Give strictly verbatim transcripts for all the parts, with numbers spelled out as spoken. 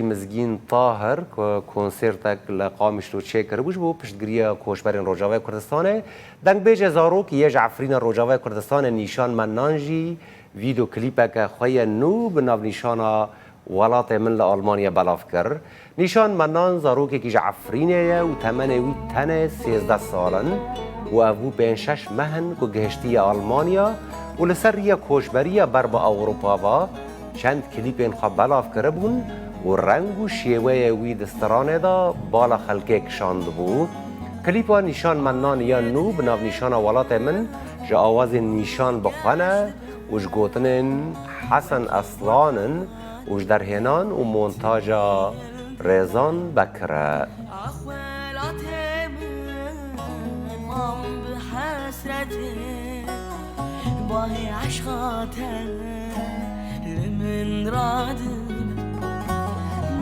Mizgîn Tahir ku konsertek li Qamişlo çêkiribû ji bo piştgiriya koçberên Rojavayê Kurdistanê, dengbêjê zarokî yê ji Efrîna Rojavayê Kurdistanê Nîşan Mennan jî vîdeo klîpeke xwe yê nû bi navnîşana Welatê Min li Almanya belav kir. Nîşan Mennan zarokekî ji Efrînê ye û temenê wî tenê sêzdeh sal in û ev bû pênc şeş meh in ku gihiştiye Almanya û li ser riya koçberiya ber bi Ewropa ve çend klîpên xwe belav kiribûn û reng û şêweyê wî di stranê de bala xelkê kişandibû. Klîpa Nîşan Mennan ya nû bi navnîşana Welatê Min ji awazên Nîşan bi xwe ne û ji gotinên Hesen Aslan in û ji derhênan û montaja Rêzan Bekir e. Ax welatê min, mam bi hesretê, bahê eşqa te li min radibe.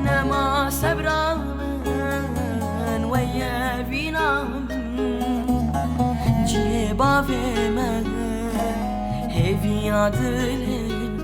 Nema sebra min weye vîna min, cihê bavê me hêviya dilê min.